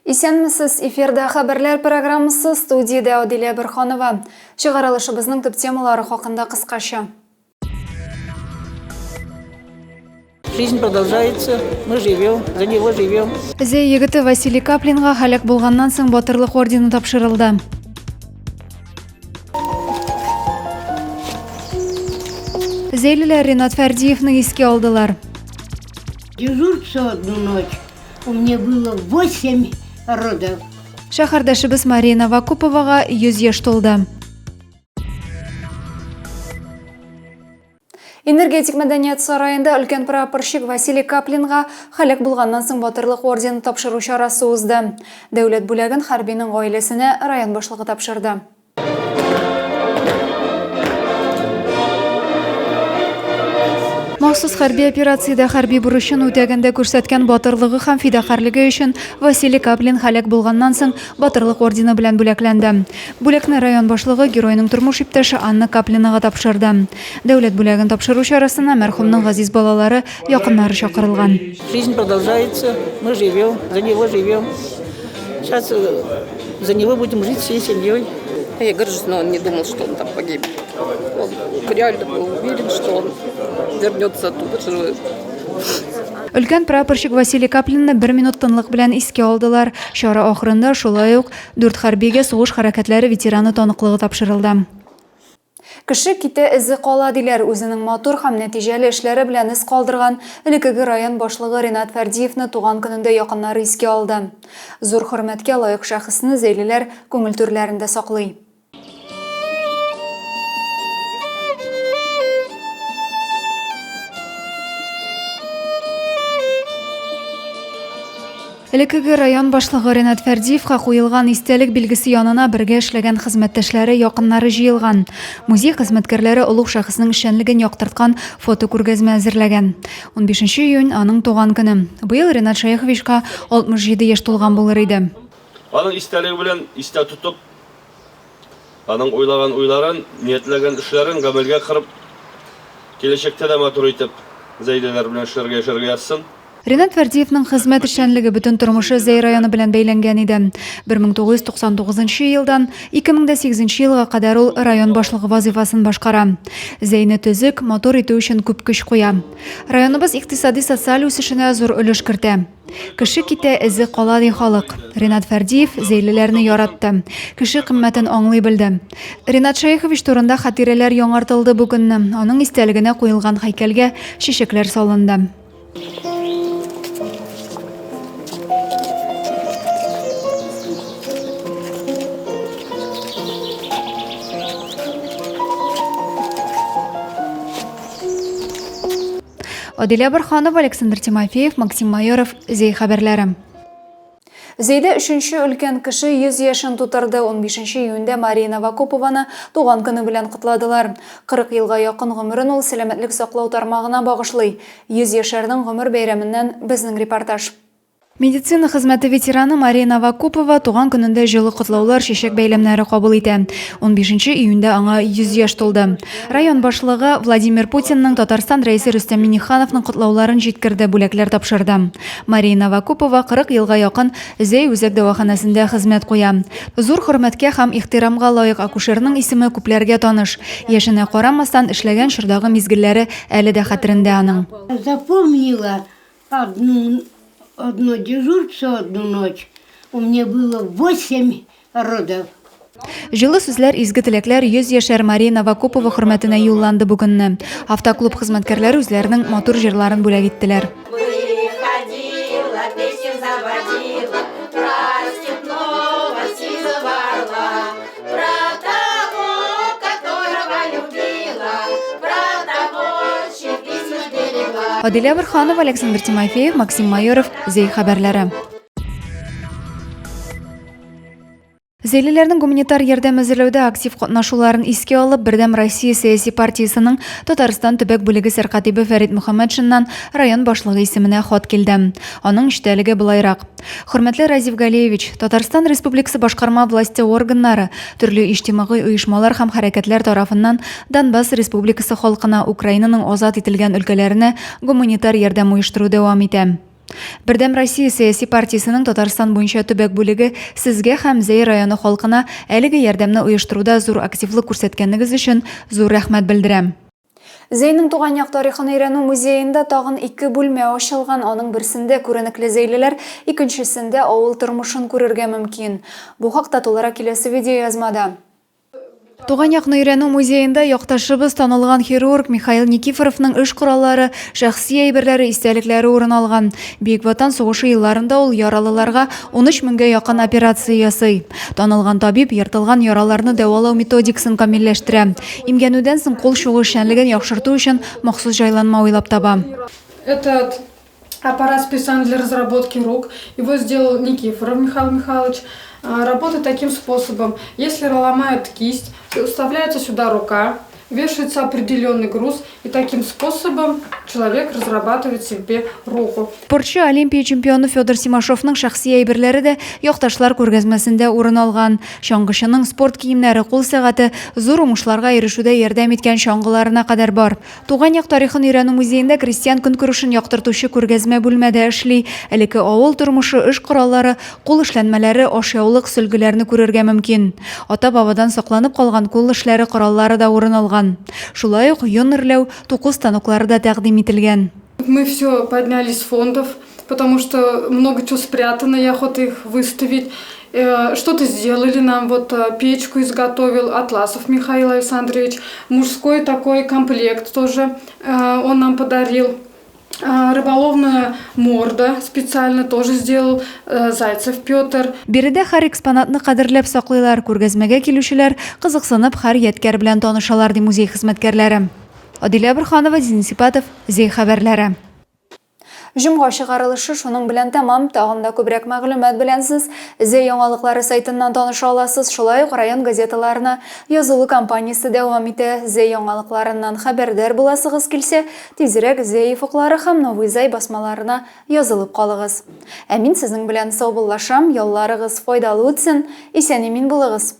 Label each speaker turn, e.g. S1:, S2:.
S1: Исәнмесез, эфирда хәбәрләр программасы, студиядә Адилә Борһанова. Чыгарылышыбызның төп темалары хакында кыскача.
S2: Жизнь продолжается, мы живем, за него живем.
S1: Зәй егете Василий Каплинга һәлак булганнан соң Батырлык ордены тапшырылды. Зәйлеләр Ринат Фәрдиевны искә алдылар.
S3: Дежурство одну ночь. У меня было 8 родов.
S1: Шәһәрдәшебез Мария Новокуповага 100 яшь тулды. Энергетик мәдәният сараенда өлкән прапорщик Василий Каплинга һәлак булганнан соң Батырлык ордены тапшыру чарасы узды. Дәүләт бүләген хәрбинең гаиләсенә район башлыгы тапшырды. Махсус хәрби операциядә хәрби бурычын үтәгәндә күрсәткән батырлыгы һәм фидакарьлеге өчен Василий Каплин һәлак булганнан соң Батырлык ордены белән бүләкләнде. Бүләкне район башлыгы геройның тормыш иптәше Анна Каплинага тапшырды. Дәүләт бүләген тапшыру чарасына мәрхүмнең газиз балалары, якыннары чакырылган.
S2: Жизнь продолжается, мы живем, за него живем. Сейчас э, за него будем жить всей семьей.
S4: Я горжусь, но он не думал, что он там погиб. Он реально был уверен, что он вернется оттуда живым.
S1: Өлкән прапорщик Василий Каплинны бер минут тынлык белән искә алдылар. Чара ахырында шулай ук дүрт хәрбигә сугыш хәрәкәтләре ветераны таныклыгы тапшырылды. Кеше китә, эзе кала, диләр. Үзенең матур һәм нәтиҗәле эшләре белән эз калдырган элеккеге район башлыгы Ринат Фәрдиевны туган көнендә якыннары искә алды. Зур хөрмәткә лаек шәхесне зәйлеләр күңел түрләрендә саклый. Элеккеге район башлыгы Ренат Фәрдиевка куелган истәлек билгесе янына бергә эшләгән хезмәттәшләре, якыннары җыелган. Музей хезмәткәрләре олуг шәхеснең эшчәнлеген яктырткан фотокүргәзмә әзерләгән. 15 июнь, аның туган көне. Быел Ренат Шәеховичка 67 яшь тулган булыр иде.
S5: Аның истәлеге белән истә тотып, Аның уйлаган уйларын, ниятләгән эшләрен гамәлгә кырып, киләчәктә дә матур итеп Зәйлеләр белән эшләргә, яшәргә язсын.
S1: Ринат Фәрдиевның хезмәт эшчәнлеге бөтен тормышы Зәй районы белән бәйләнгән иде. 1999 елдан 2008 елга кадәр ул район башлыгы вазыйфасын башкара. Зәйне төзек, матур итү өчен күп көч куя. Районыбыз икътисади-социаль үсешенә зур өлеш кертә. Кеше китә, эзе кала, ди халык. Ринат Фәрдиев зәйлеләрне яратты. Кеше кыйммәтен аңлый белде. Ринат Шәехович турында хатирәләр яңартылды бу көнне. Аның истәлегенә куелган һәйкәлгә чәчәкләр салынды. Адилә Борһанова, Александр Тимофеев, Максим Майоров, Зәй хәбәрләре. Зәйдә өченче өлкән кеше 100 яшен тутырды. 15 июньдә Мария Новокопованы туган көне белән котладылар. 40 елга якын гомерен ул сәламәтлек саклау тармагына багышлый. 100 яшәрнең гомер бәйрәменнән безнең репортаж. Медицина хезмәте ветераны Мария Новокупова туган көнендә җылы котлаулар, чәчәк бәйләмнәре кабул итә. 15 июньдә аңа 100 яшь тулды. Район башлыгы Владимир Путинның, Татарстан Рәисе Рөстәм Миңнехановның котлауларын җиткерде, бүләкләр тапшырды. Мария Новокупова 40 елга якын Зәй үзәк дәваханәсендә хезмәт куя. Зур хөрмәткә һәм ихтирамга лаек акушерның исеме күпләргә таныш. Яшенә карамастан, эшләгән чордагы мизгелләре әле дә хәтерендә аның.
S3: Запомнила Одну, одно дежурство одну ночь у меня было восемь родов.
S1: Җылы сүзләр, изге теләкләр 100 яшәр Мария Новокопова хөрмәтенә юлланды бу көнне. Автоклуб хезмәткәрләре үзләренең матур җырларын бүләк иттеләр.
S6: Выходила, песню заводила, про степного сизого орла. Про того, которого любила, про того, чьи письма берегла.
S1: Адилә Борһанова, Александр Тимофеев, Максим Майоров, Зәй хәбәрләре. Зәйлеләрнең гуманитар ярдәм әзерләүдә актив катнашуларын искә алып, Бердәм Россия сәяси партиясенең Татарстан төбәк бүлеге сәркатибе Фәрит Мөхәммәтшиннан район башлыгы исеменә хат килде. Аның эчтәлеге болайрак. Хөрмәтле Разиф Галиевич, Татарстан Республикасы башкарма власте органнары, төрле иҗтимагый оешмалар һәм хәрәкәтләр тарафыннан Донбасс Республикасы халкына Украинаның азат ителгән өлкәләренә гуманитар ярдәм оештыру дәвам итә. Бердәм Россия сәяси партиясенең Татарстан буенча төбәк бүлеге сезгә һәм Зәй районы халкына әлеге ярдәмне оештыруда зур активлык күрсәткәнегез өчен зур рәхмәт белдерә. Зәйнең туган як тарихын өйрәнү музеенда тагын ике бүлмә ачылган. Аның берсендә күренекле зәйлеләр, икенчесендә авыл тормышын күрергә мөмкин. Бу хакта тулырак киләсе видеоязмада. Туган якны өйрәнү музеенда якташыбыз, танылган хирург Михаил Никифоровның эш кораллары, шәхси әйберләре, истәлекләре урын алган. Бөек Ватан сугышы елларында ул яралыларга 13 меңгә якын операция ясый. Танылган табиб ертылган яраларны дәвалау методикасын камилләштерә. Имгәнүдән соң кул чугы эшчәнлеген яхшырту өчен махсус җайланма уйлап таба.
S7: Этот аппарат специально для разработки рук. Его сделал Никифоров Михаил Михайлович. Работает таким способом. Если ломают кисть, вставляется сюда рука, вешается определенный груз, и таким способом человек разрабатывает себе руку.
S1: Спортчы, Олимпия чемпионы Федор Симашовның шәхси әйберләре дә якташлар күргәзмәсендә урын алган. Чаңгычының спорт киемнәре, кул сәгате, зур уңышларга ирешүдә ярдәм иткән чаңгыларына кадәр бар. Туган як тарихын өйрәнү музеенда крестьян көнкүрешен яктыртучы күргәзмә бүлмә дә эшли. Элекке авыл тормышы, эш кораллары, кул эшләнмәләре, ашъяулык, сөлгеләрне күрергә мөмкин. Ата-бабадан сакланып калган кул эшләре кораллары да урын алган. Шулай ук йон эрләү, туку станоклары да тәкъдим ителгән.
S7: Мы все подняли с фондов, потому что много чего спрятано, и охота их выставить. Что-то сделали нам, вот печку изготовил Атласов Михаил Александрович, мужской такой комплект тоже он нам подарил. Рыболовная морда специально тоже сделал Зайцев Петр.
S1: Биредә һәр экспонатны кадерләп саклыйлар, күргәзмәгә килүчеләр, кызыксынып, һәр ядкәр белән танышалар, ди музей хезмәткәрләре. Адилә Борһанова, Денис Ипатов, Зәй хәбәрләре. Җомга чыгарылышы шуның белән тәмам. Тагын да күбрәк мәгълүмат белән сез Зәй яңалыклары сайтыннан таныша аласыз. Шулай ук район газеталарына язылу кампаниясе дәвам итә. Зәй яңалыкларыннан хәбәрдар буласыгыз килсә, тизрәк Зәй офыклары һәм Новый Зай басмаларына язылып калыгыз. Ә мин сезнең белән саубуллашам, ялларыгыз файдалы үтсен, исән-имин булыгыз!